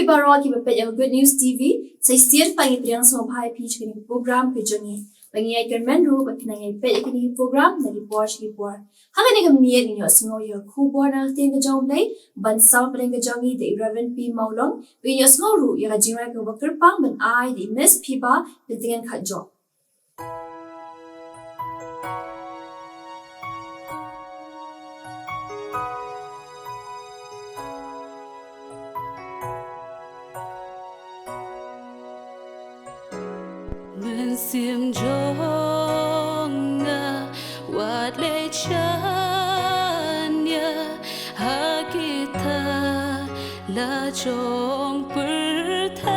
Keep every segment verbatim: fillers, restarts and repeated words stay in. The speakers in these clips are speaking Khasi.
Baroh kiba peit ïa ka Good News T V, sa shisien pat ngi pdiang sngewbha ïa phi sha kane ka program ka jong ngi. Ba ngi ïai kyrmen ruh ba phin nang ïai peit ïa kane ka program na ki por sha ki por. Ha kane ka miet ngin ïohsngew ïa ka khubor na ka ktien ka jong U Blei ban sam bad ka jong ngi da i Reverend P Mawlong. Ba ngin ïohsngew ruh ïa ka jingrwai kaba kyrpang ban ai da i Miss Phiba Pyntngen Khatjoh. Mynsiem jong nga wat leit shaniah ha kita la jong pyrthei.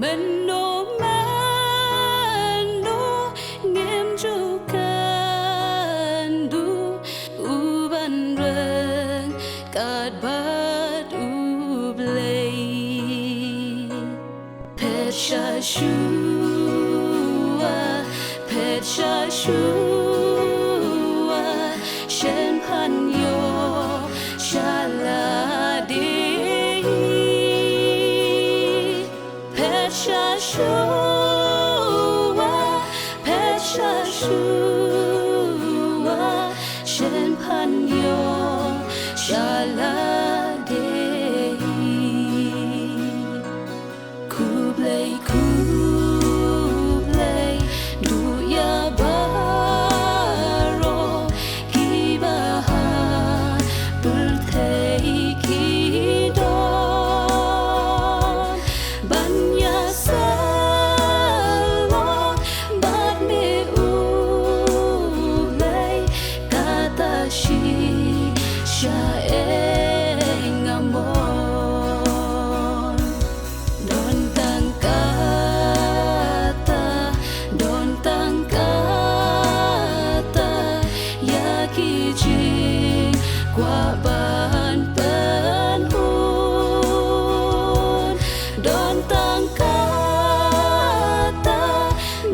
Mynno mynno ngim ju kynduh u ban ryngkat bad U Blei. Pyrshah shuwa, pyrshah shuwa, shen phan ïoh sha lade. Pyrshah shuwa, pyrshah shuwa, shen phan ïoh sha lade. Khublei, khublei, duh ïa baroh kiba ha pyrthei ki don ban ïasyllok bad me U Blei, kata shisha ïa nga mon. Don tang kata, don tang kata ïa ki jingkwah ban pynhun. Don tang kata,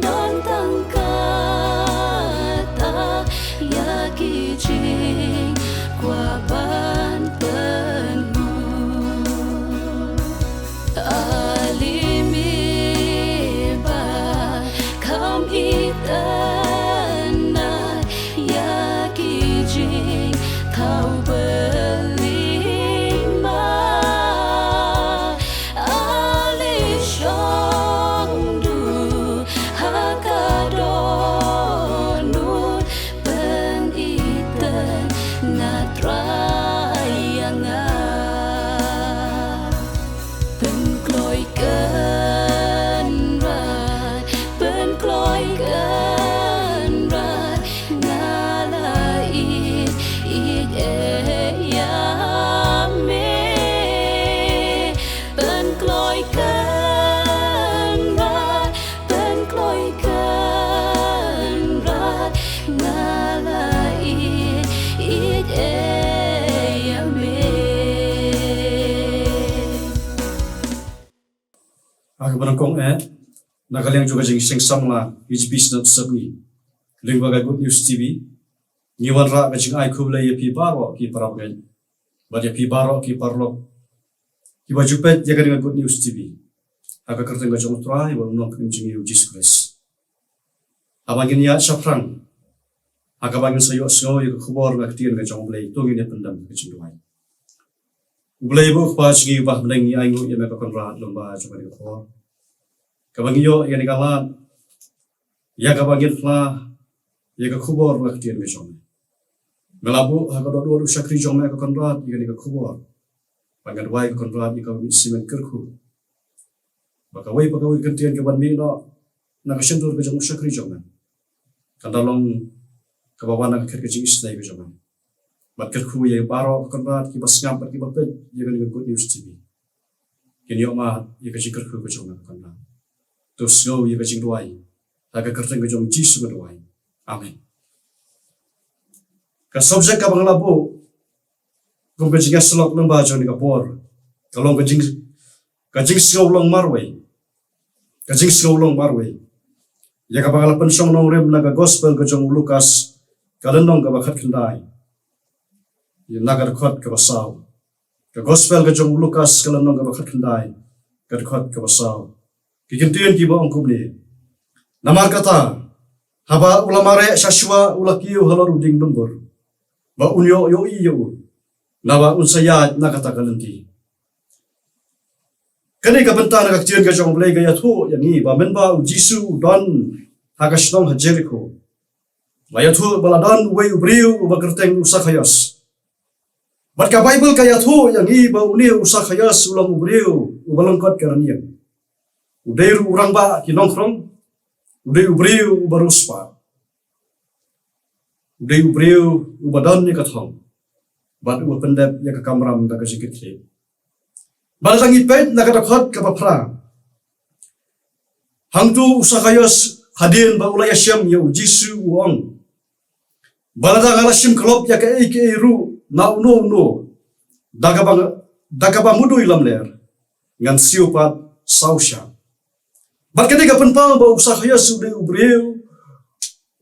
don tang kata ïa ki jingkwah ban pynhun. Ale me ba kham itynnad ïa ki jingthaw bylli ma. Ale shong duh ha ka dohnud, pynitynnad Trai ïa nga. Pynkloi Kynrad, pynkloi Kynrad, nga la ïeit, ïeit ïa me. Pynkloi Kynrad, pynkloi Kynrad, nga la ïeit, ïeit ïa me. Ha kaba nyngkong eh, na ka liang jong ka jingseng samla H B Sngap Sepngi lyngba ka Good News T V, ngi wanrah ka jingai khublei ïa phi baroh ki parabangeit bad ïa phi baroh ki paralok kiba ju peit ïa ka Good News T V ha ka kyrteng ka jong U Trai bad U Nongpynim jong ngi U Jisu Khrist. Haba ngin ïaid shaphrang ha kaba ngin sa ïohsngew ïa ka khubor na ka ktien ka jong U Blei, to ngin ïa pyndem ka jingduwai. U Blei ba U Kpa jong ngi uba ha bneng, ngi ainguh ïa me ko Kynrad lyngba jong kane ka por kaba ngi ïoh ïa kane ka lad ïa kaba ngin phla ïa ka khubor na ka ktien ka jong me. Me la buh ha ka dohnud u shakri jong me ko Kynrad ïa kane ka khubor. Ba ngan duwai ko Kynrad ïa kaba mynsiem men kyrkhu ba kawei pa kawei ka ktien kaban mih noh na ka shyntur ka jong u shakri jong me kan da long kaba wan na ka khet ka jingisynei ka jong me. Bad kyrkhu ïa baroh ko Kynrad kiba sngap bad kiba peit ïa kane ka Good News T V. Kin ïoh mad ïa ka jingkyrkhu ka jong me ko Kynrad. To sngew ïa ka jingduwai ha ka kyrteng ka jong U Jisu nga duwai. Amen. Ka subject kaba nga la buh kum ka jingïasyllok lyngba jong kane ka por ka long ka jing, ka jingsngew long marwei. Ka jingsngew long marwei ïa kaba nga la pynshong nongrim na ka Gospel ka jong u Lukas, ka lynnong kaba khatkhyndai, ïa na ka dkhot kaba saw. Ka gospel ka jong u Lukas ka lynnong kaba khatkhyndai, ka dkhot kaba saw. Ki kyntien kiba ong kumne. Namar kata, haba u la mareh shashwa u la kiew halor u dieng dumbur, ba un ïoh ïohi ïa u, naba un sa ïaid na kata ka lynti. Kane ka bynta na ka ktien ka jong U Blei ka ïathuh ïa ngi ba mynba u Jisu u don ha ka shnong ha Jerikho, la ïathuh ba la don uwei u briew uba kyrteng u Sakhaios. Bad ka Baibl ka ïathuh ïa ngi ba une u Sakhaios u long u briew uba lyngkot ka rynïeng. U dei ruh u rangbah ki nongkhrong, u dei u briew uba riewspah. U dei u briew uba don ïa ka thong, bad uba pyndep ïa ka kamram da ka jingkitkhlieh. Bad lada ngi peit na ka dkhot kaba phra, hangto u Sakhaios hadien ba u la ïashem ïa u Jisu u ong, ba lada nga la shim khlop ïa kaei kaei ruh na uno uno, da kaba, da kaba mudui lamler, ngan siew pat saw shad. Bad kane ka pynpaw ba u Sakhaios u dei u briew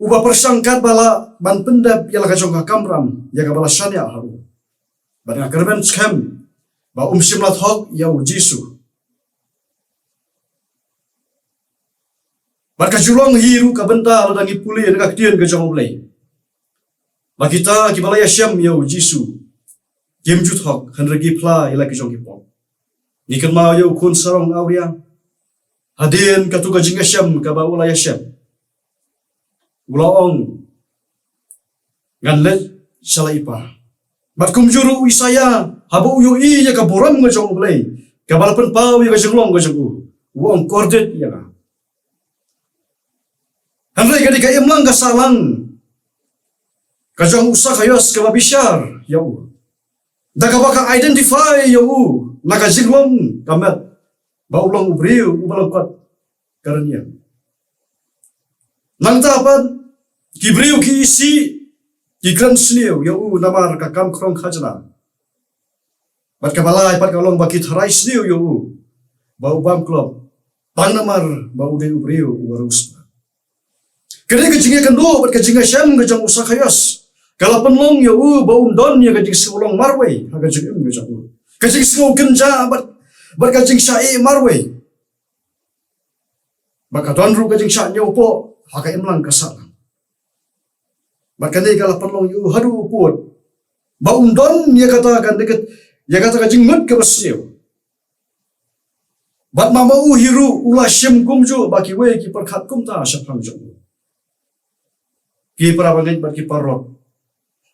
uba pyrshang katba lah ban pyndep ïa la ka jong ka kamram ïa kaba la shaniah ha u. Bad nga kyrmen skhem ba um shym la thok ïa u Jisu. Bad ka ju long hi ruh ka bynta lada ngi pule na ka ktien ka jong U Blei, ba kita kiba la ïashem ïa u Jisu kim ju thok, hynrei ki phla ïa la ki jong ki pop. Ngi kynmaw ïa u khun sarong awria, hadien kato ka jingïashem kaba u la ïashem, u la ong, ngan leit sha la i Pa. Bad kumjuh ruh u Isaïah, haba u ïohi ïa ka burom ka jong U Blei kaba la pynpaw ïa ka jinglong ka jong u, u ong, kordit ïa nga. Hynrei ka dei ka imlang ka sahlang ka jong u Sakhaios kaba bishar ïa u, da kaba ka identify ïa u na ka jinglong ka met ba u long u briew uba lyngkot ka rynïeng. Nangta pat ki briew ki isih, ki kren sniew ïa u namar ka kam khrong khajna. Bad kaba lai pat ka long ba ki tharai sniew ïa u ba u bam khlop, tang namar ba u dei u briew uba riewspah. Ka dei ka jingïakynduh bad ka jingïashem ka jong u Sakhaios ka la pynlong ïa u ba un don ïa ka jingsngewlong marwei ha ka jingim ka jong u, ka jingsngew kynjah bad, bad ka jingshah ïeh marwei. Bad ka don ruh ka jingshah ñiewpoh ha ka imlang ka sahlang. Bad kane ka la pynlong ïa u haduh u pud ba un don ïa kata ka, ïa kata ka jingmut kaba sniew. Bad ma ma u hi ruh u la shim kumjuh ba kiwei ki pyrkhat kumta shaphang jong u. Ki para bangeit bad ki paralok,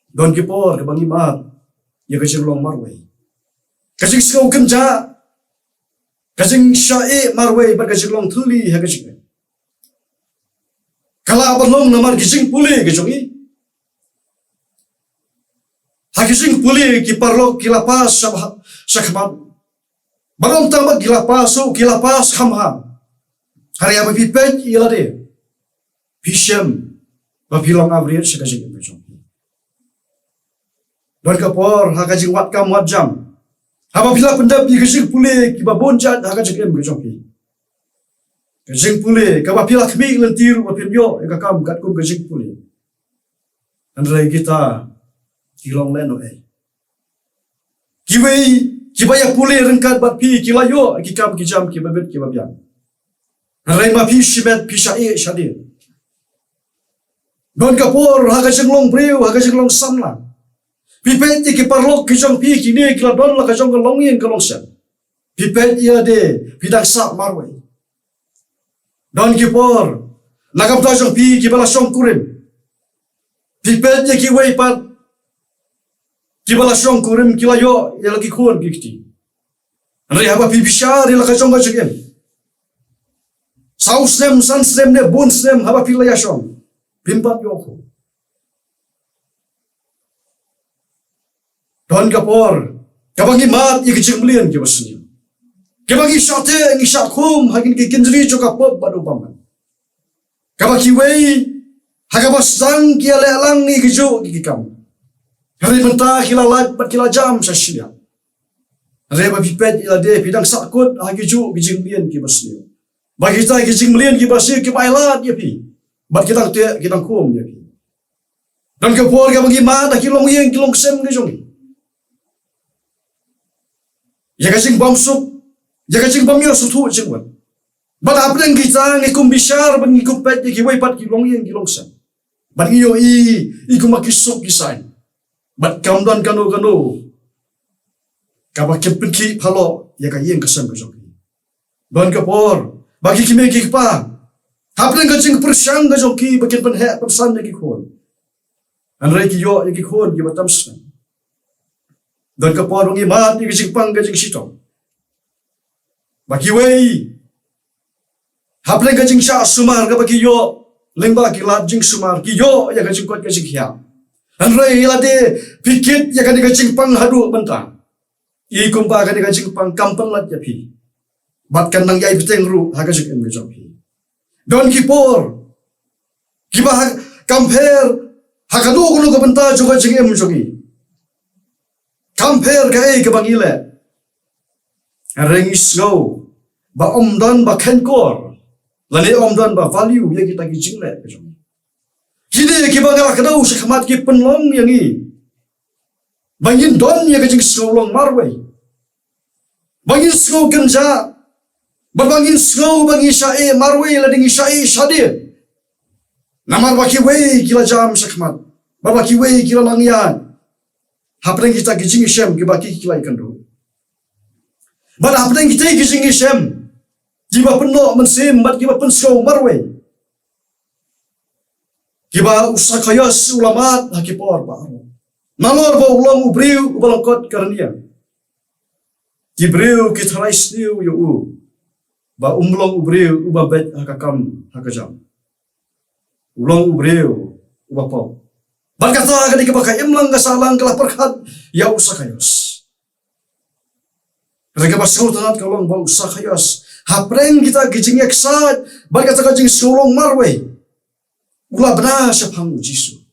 don ki por kaba ngi mad ïa ka jinglong marwei, ka jingsngew kynjah, ka jingshah ïeh marwei bad ka jinglong thylli ha ka jingim. Ka lah ban long namar ki jingpule ka jong ngi, ha ki jingpule ki paralok ki la pass sha, sha khmat. Bad ym tang ba ki la pass, ki la pass kham ha. Hynrei haba phi peit ïa lade, phi shem ba phi long average sha ka jingim ka jong phi. Don ka por ha ka jingwad kam wad jam, haba phi la pyndep ïa ka jingpule kiba bun jait ha ka jingim ka jong phi, ka jingpule kaba phi la khmih lynti ruh ba phin ïoh ïa ka kam katkum ka jingpule, hynrei kita ki long lehnohei. Kiwei kiba ïa pule ryngkat bad phi ki la ïoh ki kam ki jam kiba bit kiba biang, hynrei ma phi shimet phi shah ïeh shadien. Don ka por ha ka jinglong briew, ha ka jinglong samla, phi peit ïa ki paralok ki jong phi, kine ki la don la ka jong ka longïing ka longsem. Phi peit ïa lade, phi dang sah marwei. Don ki por na ka bynta jong phi kiba la shongkurim, phi peit ïa kiwei pat kiba la shongkurim ki la ïoh ïa la ki khun ki kti. Hynrei haba phi bishar ïa la ka jong ka jingim, saw snem, san snem ne bun snem haba phi la ïashong, phim pat ïoh khun. Don ka por kaba ngi mad ïa ki jingmlien kiba sniew, kaba ngi shah teh ngi shah khum ha kine ki kynjri jong ka pop bad u bymman, kaba kiwei ha kaba sdang ki ïa leh lang ïa kijuh ki, ki kam. Hynrei mynta ki la lait bad ki la jam sha shiliang. Hynrei ba phi peit ïa lade phi dang sahkut ha kijuh ki jingmlien kiba sniew. Ba kita ki jingmlien kiba sniew kiba ailad ïa phi, bad ki dang teh ki dang khum ïa phi. Don ka por kaba ngi mad ha ki longïing ki longsem ki jong ngi, ïa ka jingbymsuk, ïa ka jingbym ïoh sngewthuh jingmut. Bad hapdeng kita ngi kum bishar bad ngi kum peit ïa kiwei pat ki longïing ki longsem. Bad ngi ïohi, i kum ba ki suk ki saiñ. Bad kam don kano kano kaba ki pynkhih phalok ïa ka ïing ka sem ka jong ki. Don ka por ba ki kmie ki kpa, hapdeng ka jingpyrshang ka jong ki ba kin pynheh pynsan ïa ki khun, hynrei ki ïoh ïa ki khun kiba tam snem. Don ka por ba ngi mad ïa ka jingpang ka jingshitom. Ba kiwei, hapdeng ka jingshah sumar kaba ki ïoh lyngba ki lad jingsumar, ki ïoh ïa ka jingkoit ka jingkhiah. Hynrei lada phi kit ïa kane ka jingpang haduh mynta, i kumba kane ka jingpang kam pynlait ïa phi, bad kan nang ïai bteng ruh ha ka jingim ka jong phi. Don ki por kiba ha, kam pher ha kano kano ka bynta jong ka jingim jong ngi, kam pher kaei kaba ngi leh, hynrei ngi sngew ba ym don ba kheiñkor lane ym don ba value ïa kita ki jingleh ka jong ngi. Kine kiba nga la kdew shakhmat ki pynlong ïa ngi ba ngin don ïa ka jingsngew long marwei, ba ngin sngew kynjah, bad ba ngin sngew ba ngi shah ïeh marwei lane ngi shah ïeh shadien. Namar ba kiwei ki la jam shakhmat, bad ba kiwei ki la nang ïaid hapdeng kita ki jingïashem kiba ki ki la ïakynduh. Bad hapdeng kita ki jingïashem kiba pynnoh mynsiem bad kiba pynsngew marwei, kiba u Sakhaios u la mad ha ki por baroh. Nalor ba u long u briew uba lyngkot ka rynïeng, ki briew ki tharai sniew ïa u ba um long u briew uba beit ha ka kam ha ka jam. U long u briew uba pop. Bad kata ka dei kaba ka imlang ka sahlang ka la pyrkhat ïa u Sakhaios. Hynrei kaba sngewtynnat ka long ba u Sakhaios, hapdeng kita ki jingïaksaid bad kata ka jingsngew long marwei, u la bna shaphang u Jisu.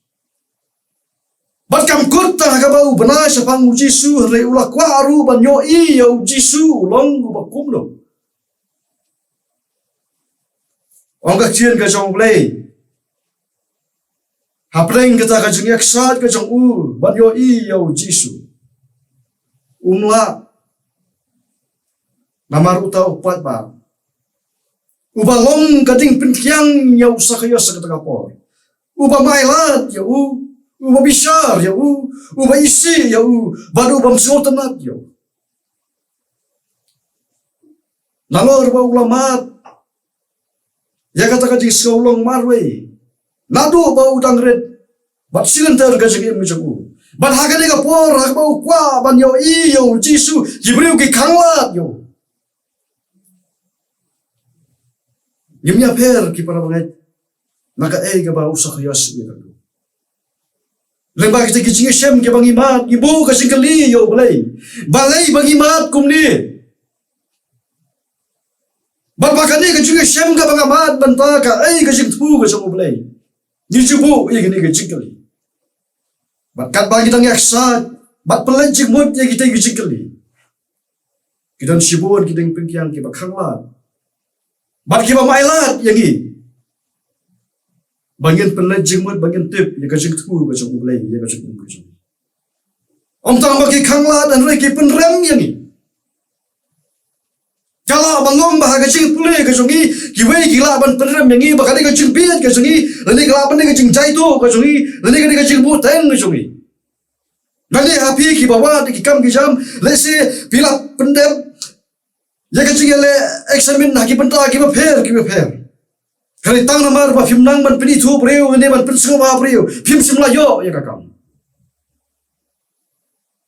Bad kam kut tang ha kaba u bna shaphang u Jisu, hynrei u la kwah ruh ban ïohi ïa u Jisu u long uba kumno. Ong ka ktien ka jong U Blei, hapdeng kata ka jingïaksaid ka jong u ban ïohi ïa u Jisu, um lah, namar uta u paidbah uba long ka ding pynkiang ïa u Sakhaios ha kata ka por, uba mailad ïa u, uba bishar ïa u, uba isih ïa u, bad uba sngewtynnat ïa u. Nalor ba u la mad ïa kata ka jingsngew long marwei, naduh ba u dang rit bad shilynter ka jingim jong u, bad ha kane ka por ha kaba u kwah ban ïohi ïa u Jisu, ki briew ki khanglad ïa u. Ngim ïapher ki para bangeit na kaei kaba u Sakhaios u ïakynduh. Lyngba kita ki jingïashem kiba ngi mad, ngi buh ka jingkylli ïa U Blei, balei ba ngi mad kumne? Bad ba kane ka jingïashem kaba nga mad mynta kaei ka jingthmu ka jong U Blei? Ngi ju buh ïa kane ka jingkylli. Bad katba ngi dang ïaksaid bad pynleit jingmut ïa kita ki jingkylli, ki don shibun ki ding pynkiang kiba khanglad bad kiba mailad ïa ngi ba ngin pynleit jingmut, ba ngin tip ïa ka jingthmu ka jong U Blei ïa ka jingim ka jong ngi. Ym tang ba ki khanglad, hynrei ki pynrem ïa ngi. Ka lah ban long ba ha ka jingpule ka jong ngi, kiwei ki lah ban pynrem ïa ngi ba ka dei ka jingbieit ka jong ngi, lane ka lah ban dei ka jingjaituh ka jong ngi, lane ka dei ka jingbuhteng ka jong ngi. Lane ha phi kiba wad ïa ki kam ki jam, lehse phi la pyndep ïa ka jingïaleh examen ha ki bynta kiba pher kiba pher, hynrei tang namar ba phim nang ban pynithuh briew lane ban pynsngewbha briew, phim shym la ïoh ïa ka kam.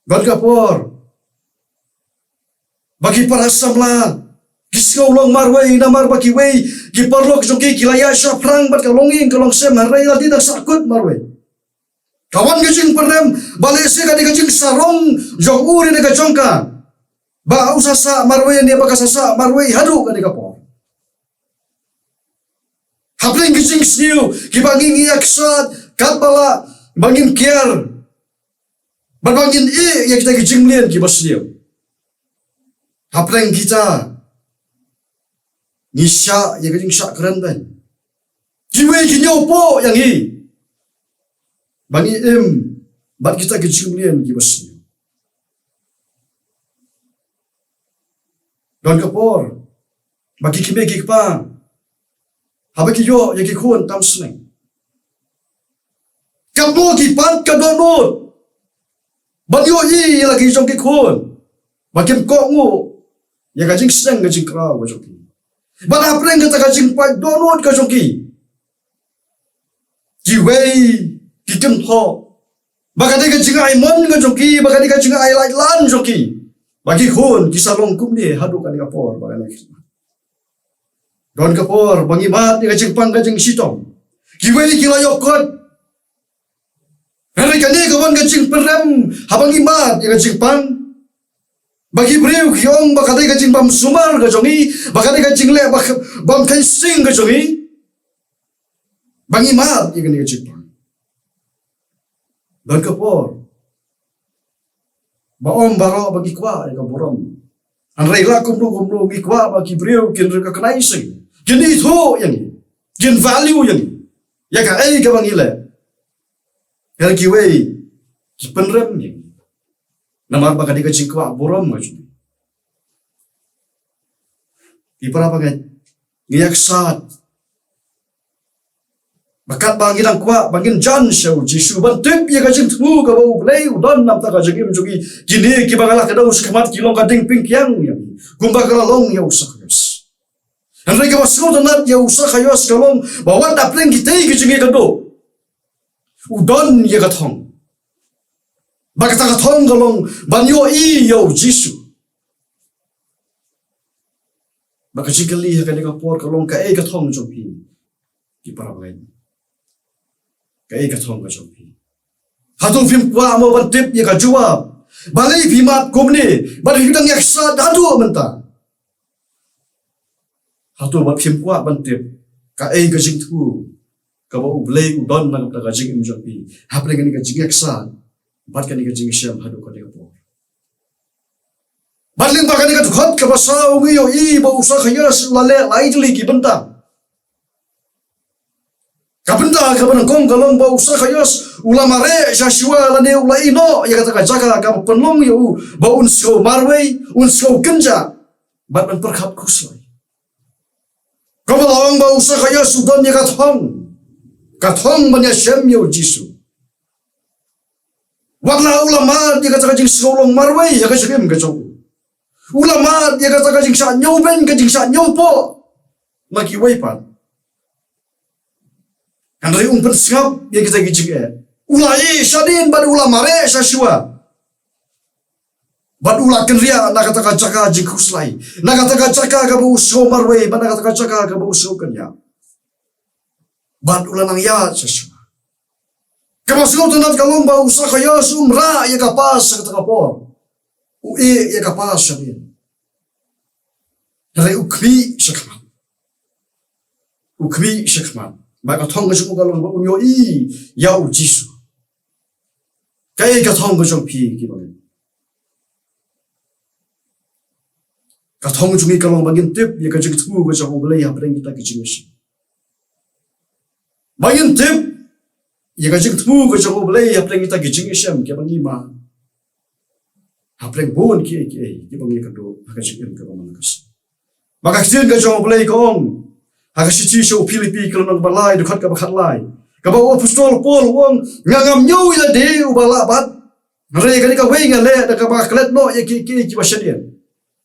Don ka por ba ki para samla ki sngew long marwei namar ba kiwei ki paralok jong ki ki la ïaid shaphrang bad ka longïing ka longsem, hynrei la dei dang sahkut marwei. Ka wan ka jingpynrem ba lehse ka dei ka jingsarong jong u ne ka jong ka, ba u sa sah marwei ne ba ka sa sah marwei haduh kane ka por. Hapdeng ki jingsniew kiba ngi ngi ïaksaid, katba lah ba ngin kiar bad ba ngin ïeh ïa kita ki jingmlien kiba sniew, hapdeng kita ngi shah ïa ka jingshah kren beiñ. Kiwei ki ñiewpoh ïa ngi ba ngi im bad kita ki jingmlien kiba sniew. Don ka por ba ki kmie ki kpa, haba ki ïoh ïa ki khun tam sneng, katno ki pat ka dohnud ban ïohi ïa la ki jong ki khun ba kim kohnguh ïa ka jingsneng ka jingkraw ka jong ki. Bad hapdeng kata ka jingpait dohnud ka jong ki, kiwei ki kynthoh ba ka dei ka jingai mon ka jong ki, ba ka dei ka jingai laitlan jong ki, ba ki khun ki sa long kumne haduh kane ka por ba kane ka khmat. Don ka por ba ngi mad ïa ka jingpang ka jingshitom. Kiwei ki la ïoh kot. Hynrei kane ka wan ka jingpynrem haba ngi mad ïa ka jingpang. Ba ki briew ki ong ba ka dei ka jingbym sumar ka jong ngi, ba ka dei ka jingleh ba, bym kheiñ sing ka jong ngi. Ba ngi mad ïa kane ka jingpang. Don ka por ba ym baroh ba ngi kwah ïa ka burom. Hynrei la kumno kumno ngi kwah ba ki briew kin recognize ïa ngi, kin ithuh ïa ngi, kin value ïa ngi, ïa kaei kaba ngi leh. Hynrei kiwei ki pynrem ïa ngi namar ba ka dei ka jingkwah burom ka jong ngi. Ki para bangeit, ngi ïaksaid ba katba ngi dang kwah ba ngin jan sha u Jisu ban tip ïa ka jingthmu kaba U Blei u don na ka bynta ka jingim jong ngi, kine kiba nga la kdew shakhmat ki long ka ding pynkiang ïa ngi, kumba ka la long ïa u Sakhaios. Hynrei kaba sngewtynnat ïa u Sakhaios ka long ba wat hapdeng kitei ki jingïakynduh, u don ïa ka thong. Ba kata ka thong ka long ban ïohi ïa u Jisu. Ba ka jingkylli ha kane ka por ka long, kaei ka thong jong phi, ki para bangeit? Kaei ka thong ka jong phi? Hato phim kwah mo ban tip ïa ka jubab? Balei phi mad kumne? Balei phi dang ïaksaid haduh mynta? Hato ba phim kwah ban tip kaei ka jingthmu kaba U Blei u don na ka bynta ka jingim jong phi hapdeng kane ka jingïaksaid bad kane ka jingshem haduh kane ka por? Bad lyngba kane ka dkhot kaba saw ngi ïohi ba u Sakhaios u la leh lai tylli ki bynta. Ka bynta kaba nyngkong ka long ba u Sakhaios u la mareh sha shuwa lane u la ïehnoh ïa kata ka jaka kaba pynlong ïa u ba un sngew marwei, un sngew kynjah bad ban pyrkhat khuslai. Kaba long ba u Sakhaios u don ïa ka thong, ka thong ban ïashem ïa u Jisu. Wat la u la mad ïa kata ka jingsngew long marwei ha ka jingim ka jong u, u la mad ïa kata ka jingshah ñiewbeiñ, ka jingshah ñiewpoh na kiwei pat. Hynrei um pynsngap ïa kita ki jingeh. U la ïeh shadien bad u la mareh sha shuwa. Bad u la kynriah na kata ka jaka jingkhuslai, na kata ka jaka kaba u sngew marwei, bad na kata ka jaka kaba u sngew kynjah. Bad u la nang ïaid sha shuwa. Kaba sngewtynnat ka long ba u Sakhaios um rah ïa ka pass ha kata ka por. U ïeh ïa ka pass shadien. Hynrei u khmih shakhmat. U khmih shakhmat. Ba ka thong ka jong u ka long ba un ïohi ïa u Jisu. Kaei ka thong ka jong phi, ki para bangeit? Ka thong jong ngi ka long ba ngin tip ïa ka jingthmu ka jong U Blei hapdeng kita ki jingïashem. Ba ngin tip ïa ka jingthmu ka jong U Blei hapdeng kita ki jingïashem kiba ngi mad, hapdeng bun kiei kiei kiba ngi ïakynduh ha ka jingim kaba man la ka sngi. Ba ka ktien ka jong U Blei ka ong ha ka shithi sha u Philippi, ka lynnong ba lai, dkhot kaba khatlai, kaba u apostol Paul u ong, nga ngam ñiew ïa lade uba lah bat. Hynrei kane kawei nga leh, da kaba nga klet noh ïa kiei kiei kiba shadien,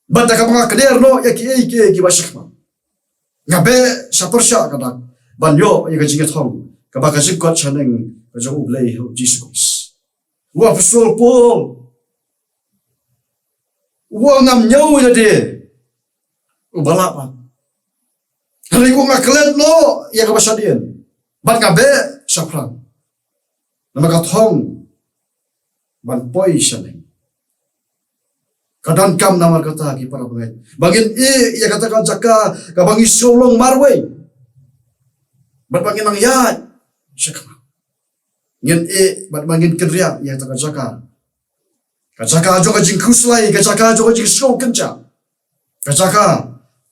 bad da kaba nga kder noh ïa kiei kiei kiba shakhmat. Nga beh sha pyrshah ka dak ban ïoh ïa ka jingïathong kaba ka jingkoit shaneng ka jong U Blei ha u Jisu Khrist. U apostol Paul u ong, ngam ñiew ïa lade uba lah bat. Hynrei nga klet noh ïa kaba shadien, bad nga beh shaphrang. Namar ka thong ban poi shaneng ka donkam namar kata, ki para bangeit, ba ngin ïeh ïa kata ka jaka kaba ngi sngew long marwei, bad ba ngin nang ïaid shakhmat. Ngin ïeh bad ba ngin kynriah ïa kata ka jaka, ka jaka jong ka jingkhuslai, ka jaka jong ka jingsngew kynjah, ka jaka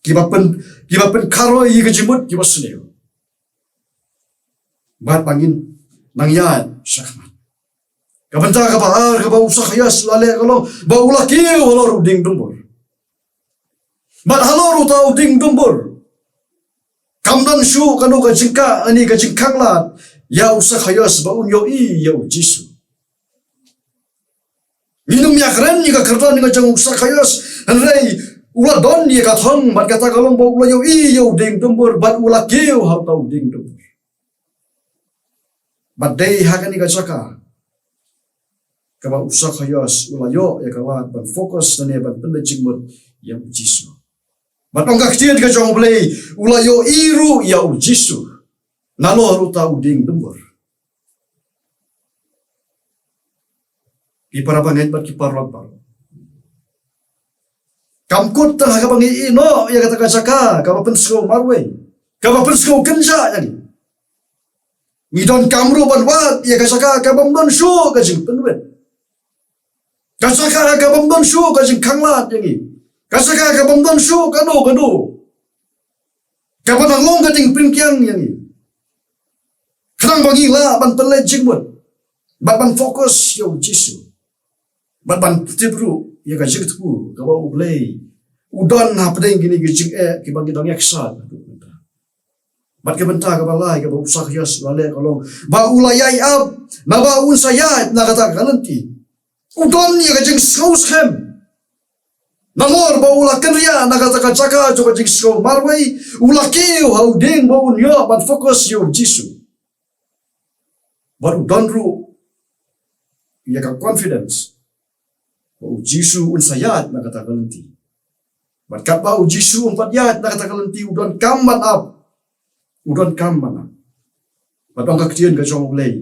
kiba pyn, kiba pynkharoi ïa ka jingmut kiba sniew. Bad ba ngin nang ïaid shakhmat. Ka bynta kaba ar kaba u Sakhaios u la leh ka long ba u la kiew halor u dieng dumbur. Bad halor uta u dieng dumbur, kam don shuh kano ka jingkah, ani ka jingkhang lad ïa u Sakhaios ba un ïohi ïa u Jisu. Ngim ïakren ïa ka kyrdan ka jong u Sakhaios, hynrei u la don ïa ka thong, bad kata ka long ba u la ïohi ïa u dieng dumbur, bad u la kiew ha uta u dieng dumbur. Bad dei ha kane ka jaka kaba u Sakhaios u la ïoh ïa ka lad ban focus lane ban pynleit jingmut ïa u Jisu. Bad ong ka ktien ka jong U Blei, u la ïohi ruh ïa u Jisu nalor uta u dieng dumbur. Ki para bangeit bad ki paralok baroh, kam kut tang ha kaba ngi ïeh noh ïa kata ka jaka kaba pynsngew marwei, kaba pynsngew kynjah ïa ngi. Ngi donkam ruh ban wad ïa ka jaka kabym don shuh ka jingpynwit, ka jaka kabym don shuh ka jingkhang lad ïa ngi, ka jaka kabym don shuh kano kano kaba nang long ka jingpynkhiang ïa ngi, khnang ba ngi lah ban pynleit jingmut bad ban focus ïa u Jisu, bad ban tip ruh ïa ka jingthmu kaba U Blei u don hapdeng kine ki jingeh kiba ngi dang ïaksaid. Bad ka bynta kaba lai kaba u Sakhaios u la leh ka long ba u la ïai ap, naba un sa ïaid na kata ka lynti. U don ïa ka jingsngewskhem. Namar ba u la kynriah na kata ka jaka jong ka jingsngew marwei, u la kiew ha u dieng ba un ïoh ban focus ïa u Jisu. Bad u don ruh ïa ka confidence ba u Jisu un sa ïaid na kata ka lynti. Bad katba u Jisu um pat ïaid na kata ka lynti, u donkam ban ap. U donkam ban ap. Bad ong ka ktien ka jong U Blei,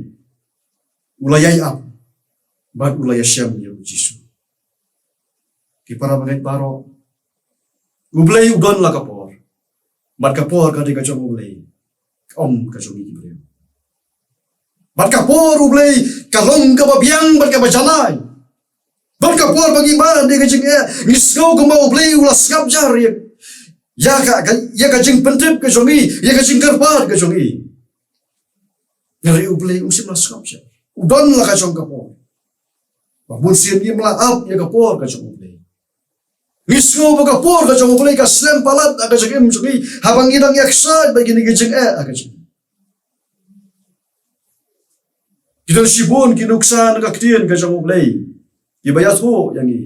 u la ïai ap bad u la ïashem ïa u Jisu. Ki para bangeit baroh, U Blei u don la ka por. Bad ka por ka dei ka jong U Blei, kam ka jong ngi ki briew. Bad ka por U Blei ka long kaba biang bad kaba janai. Bad ka por ba ngi mad ïa ka jingeh, ngi sngew kumba U Blei u la sngap jar ïa, ïa ka, ka, ïa ka jingpyntip ka jong ngi, ïa ka jingkyrpad ka jong ngi. Hynrei U Blei um shym la sngap jar. U don la ka jong ka por. Ba bun sien ngim lah ap ïa ka por ka jong U Blei. Ngi sngew ba ka por ka jong U Blei ka slem palat ha ka jingim jong ngi, haba ngi dang ïaksaid bad kine ki jingeh ha ka jingim. Ki don shibun ki nuksa na ka ktien ka jong U Blei kiba ïathuh ïa ngi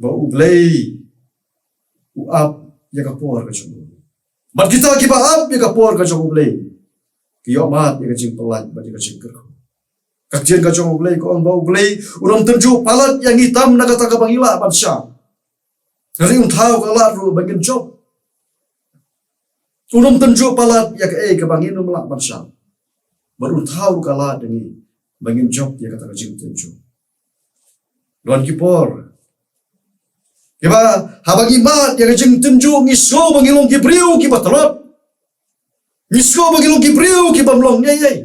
ba U Blei u ap ïa ka por ka jong U Blei. Bad kita kiba ap ïa ka por ka jong U Blei ki ïoh mad ïa ka jingpyllait bad ïa ka jingkyrkhu. Ka ktien ka jong U Blei ka ong ba U Blei un ym tynjuh palat ïa ngi tam na kata kaba ngi lah ban shah. Hynrei un thaw ka lad ruh ba ngin jop. Un ym tynjuh palat ïa kaei kaba ngin ym lah ban shah. Bad un thaw ruh ka lad ïa ngi ba ngin jop ïa kata ka jingtynjuh. Don ki por kiba haba ngi mad ïa ka jingtynjuh ngi sngew ba ngi long ki briew kiba tlot. Ngi sngew ba ngi long ki briew kibym long ei ei.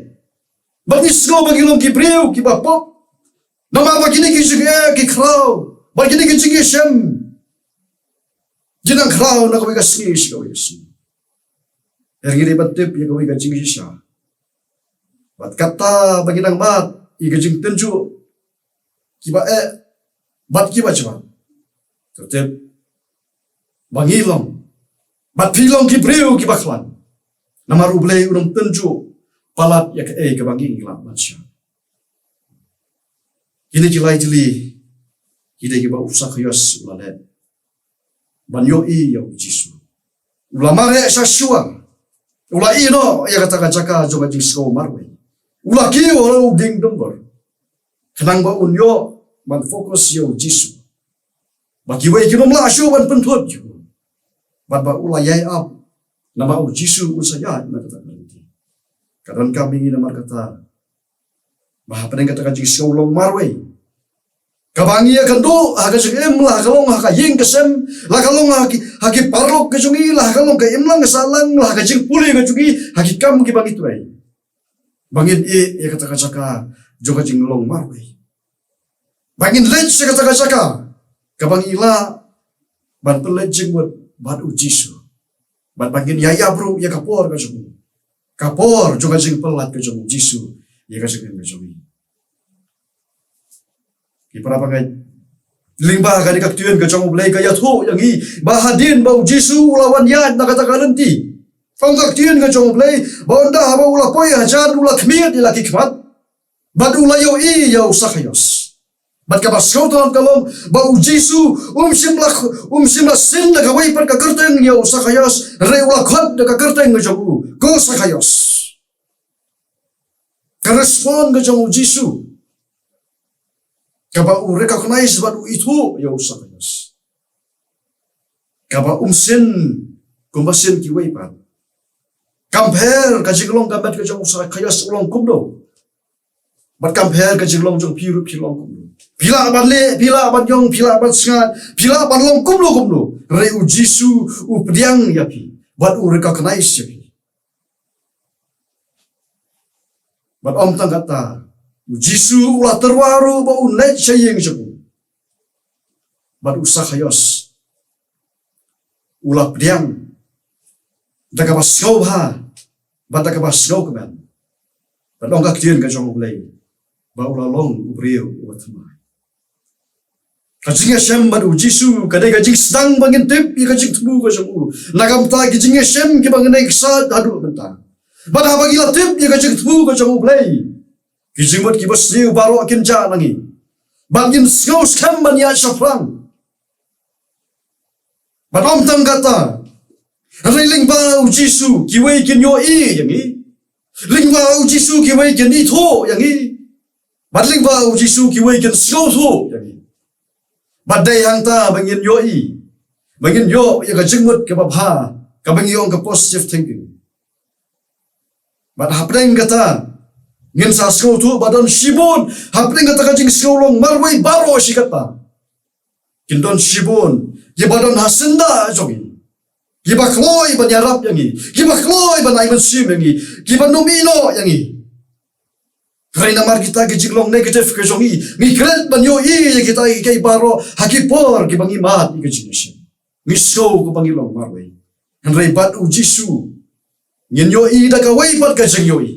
Bad ngi sngew ba ngi long ki briew kiba pop. Namar ba kine ki jingeh ki khraw, ba kine ki jingeh shem ki nang khraw na kawei ka sngi sha kawei ka sngi. Hynrei ngi dei ban tip ïa kawei ka jingshisha. Bad kata ba ngi nang mad ïa ka jingtynjuh kiba eh bad kiba jubab, to tip ba ngi long bad phi long ki briew kiba khlaiñ. Namar U Blei un ym tynjuh palat ïa kaei kaba ngi lah ban shah. Kine ki lai tylli ki dei kiba u Sakhaios u la leh ban ïohi ïa u Jisu. U la mareh sha shuwa. U la ïeh noh ïa kata ka jaka jong ka jingsngew marwei. U la kiew halor u dieng dumbur khnang ba un ïoh ban focus ïa u Jisu. Ba kiwei kim lah shuh ban pynthut ïa u. Bad ba u la ïai ap namar u Jisu un sa ïaid na kata ka lynti. Ka donkam ïa ngi namar kata ba hapdeng kata ka jingsngew long marwei kaba ngi ïakynduh ha ka jingim, la ka long ha ka ïing ka sem, la ka long ha ki, ha ki paralok ka jong ngi, la ka long ka imlang ka sahlang, la ka jingpule ka jong ngi, ha ki kam kiba ngi trei, ba ngin ïeh ïa kata ka jaka jong ka jinglong marwei. Ba ngin leit sha kata ka jaka kaba ngi lah ban pynleit jingmut bad u Jisu. Bad ba ngin ïa ïap ruh ïa ka por ka jong u, ka por jong ka jingpynlait ka jong u Jisu ïa ka jingim ka jong ngi. Ki para bangeit, Lyngba kane ka ktien ka jong U Blei ka ïathuh ïa ngi ba hadien ba U Jisu u la wan ïaid na kata ka lynti, ong ka ktien ka jong U Blei ba ynda haba u la poi hajan u la khmied ïa la ki khmat bad u la ïohi ïa u Sakhaios. Bad kaba sngewtynnat ka long ba U Jisu um shym la, um shym la sin da kawei pat ka kyrteng ïa u Sakhaios, hynrei u la khot da ka kyrteng ka jong u, ko Sakhaios. Ka respond ka jong U Jisu, kaba u recognize bad u ithuh ïa u Sakhaios, kaba um sin kumba sin kiwei pat. Compare ka jinglong ka met ka jong u Sakhaios u long kumno, bad compare ka jinglong jong phi ruh phi long kumno. Phi lah ban leh, phi lah ban ïong, phi lah ban sngap, phi lah ban long kumno kumno, hynrei U Jisu u pdiang ïa phi bad u recognize ïa phi. Bad ym tang kata, U Jisu u la tyrwa ruh ba un leit sha ïing jong u. Bad u Sakhaios u la pdiang da kaba sngewbha bad da kaba sngewkmen. Bad ong ka ktien ka jong U Blei ba u la long u briew uba thymmai. Ka jingïashem bad U Jisu ka dei ka jingsdang ba ngin tip ïa ka jingthmu ka jong u. Na ka bynta ki jingïashem kiba ngin ïa ksaid haduh mynta. Bad haba ngi la tip ïa ka jingthmu ka jong U Blei, ki jingmut kiba sniew baroh kin jah na ngi. Bad ngin sngew skhem ban ïaid shaphrang. Bad ym tang kata, hynrei lyngba U Jisu kiwei kin ïohi ïa ngi. Lyngba U Jisu kiwei kin ithuh ïa ngi. Bad lyngba U Jisu kiwei kin sngewthuh ïa ngi. Bad dei hangta ba ngin ïohi, ba ngin ïoh ïa ka jingmut kaba bha, kaba ngi ong ka positive thinking. Bad hapdeng kata ngin sa sngewthuh ba don shibun hapdeng kata ka jingsngew long marwei baroh shi katta. Kin don shibun kiba don ha syndah jong ngi, kiba kloi ban ïarap ïa ngi, kiba kloi ban ai mynsiem ïa ngi, kiba nym ïehnoh ïa ngi. Hynrei namar kita ki jinglong negative ka jong ngi, ngi klet ban ïohi ïa kita kiei kiei baroh ha ki por kiba ngi mad ïa ka jingïashem. Ngi sngew kaba ngi long marwei. Hynrei bad U Jisu ngin ïohi da kawei pat ka jingïohi.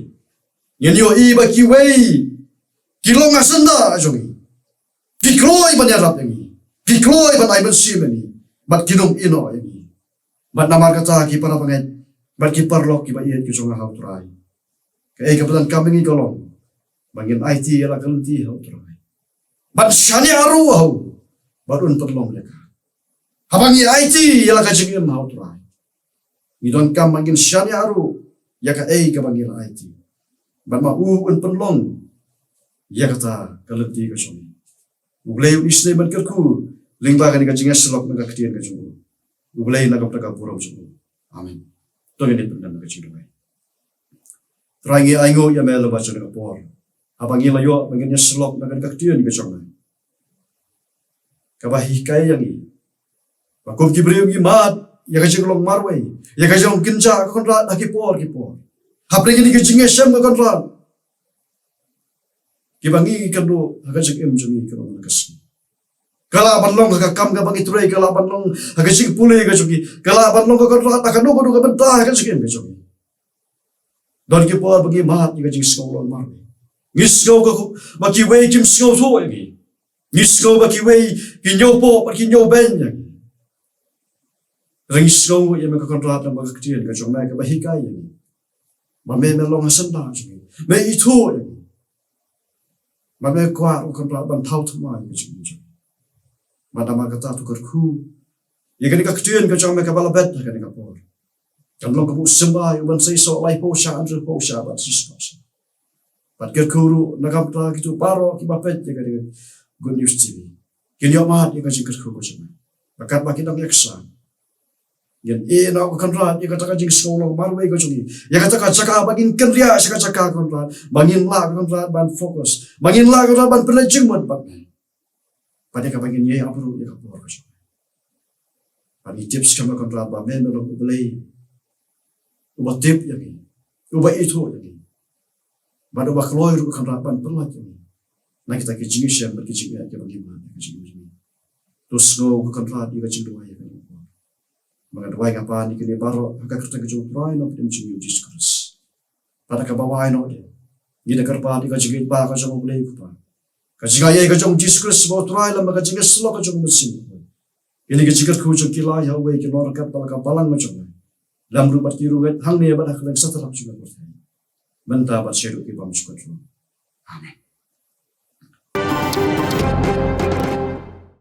Ngin ïohi ba kiwei ki long ha syndah jong ngi, ki kloi ban ïarap ïa ngi, ki kloi ban ai mynsiem ïa ngi, bad ki nym ïehnoh ïa ngi. Bad namar kata ki para bangeit bad ki paralok kiba ïeit ki jong nga ha U Trai, kaei kaba donkam ïa ngi ka long ba ngin aiti ïa la ka lynti ha U Trai, ban shaniah ruh ha u, bad un pynlong ïa ka. Haba ngi aiti ïa la ka jingim ha U Trai, ngi donkam ba ngin shaniah ruh ïa kaei kaba ngi la aiti, bad ma u un pynlong ïa kata ka lynti ka jong ngi. U Blei un isynei ban kyrkhu lyngba kane ka jingïasyllok na ka ktien ka jong u. U Blei na ka bynta ka burom jong u. Amen. To ngin ïa pyndem na ka jingduwai. Trai, ngi ainguh ïa me lyngba jong kane ka por, haba ngi la ïoh ba ngin ïasyllok na kane ka ktien ka jong me, kaba hikai ïa ngi ba kum ki briew ngi mad ïa ka jinglong marwei, ïa ka jinglong kynjah, ko Kynrad, ha ki por ki por. Hapdeng kine ki jingïashem, ko Kynrad, kiba ngi kynduh ha ka jingim jong ngi, ka long na ka sngi. Ka lah ban long ha ka kam kaba ngi trei, ka lah ban long ha ka jingpule ka jong ngi, ka lah ban long, ko Kynrad, ha kano kano ka bynta ha ka jingim ka jong ngi. Don ki por ba ngi mad ïa ka jingsngew long marwei. Ngi sngew ka, ba kiwei kim sngewthuh ïa ngi. Ngi sngew ba kiwei ki ñiewpoh bad ki ñiewbeiñ ïa ngi. Hynrei ngi sngew ïa me, ko Kynrad, lyngba ka ktien ka jong me kaba hikai ïa ngi ba me, me long ha syndah jong ngi, me ithuh ïa ngi. Ba me kwah, ko Kynrad, ban thaw thymmai ïa ka jingim jong ngi. Bad namar kata to kyrkhu ïa kane ka ktien ka jong me kaba la bet ha kane ka por. Kan long kaba u symbai uban sa ïasoh laiphew shah, hynriewphew shah bad shispah shah. Bad kyrkhu ruh na ka bynta kito baroh kiba peit ïa kane ka Good News T V, kin ïoh mad ïa ka jingkyrkhu ka jong me. Ba katba ki dang ïaksaid, ngin ïehnoh, ko Kynrad, ïa kata ka jingsngew long marwei ka jong ngi, ïa kata ka jaka ba ngin kynriah sha ka jaka, ko Kynrad, ba ngin lah, ko Kynrad, ban focus, ba ngin lah, ko Kynrad, ban pynleit jingmut bad me. Bad ïa kaba ngin ïai ap ruh ïa ka por ka jong me. Bad ngi tip skhem, ko Kynrad, ba me, me long U Blei uba tip ïa ngi, uba ithuh ïa ngi, bad uba kloi ruh, ko Kynrad, ban pynlait ïa ngi na kita ki jingïashem bad ki jingeh kiba ngi mad ha ka jingim jong ngi. To sngew, ko Kynrad, ïa ka jingduwai ïa kane ka por. Ba nga duwai, nga pan ïa kine baroh ha ka kyrteng ka jong U Trai Nongpynim jong ngi U Jisu Khrist. Bad ha kaba wai noh de, ngi da kyrpad ïa ka jingïeit ba ka jong U Blei U Kpa, Ka jingaiei ka jong Jisu Khrist ba u Trai lem bad ka jingïasyllok ka jong u Mynsiem Bakhuid, kine ki jingkyrkhu jong ki la ïa uwei ki nongryngkat bad la ka balang ka jong nga, lem ruh bad ki riewngeit hangne bad ha kylleng satlak jong ka pyrthei, mynta bad shaduh ki bymjukut ruh. Amen.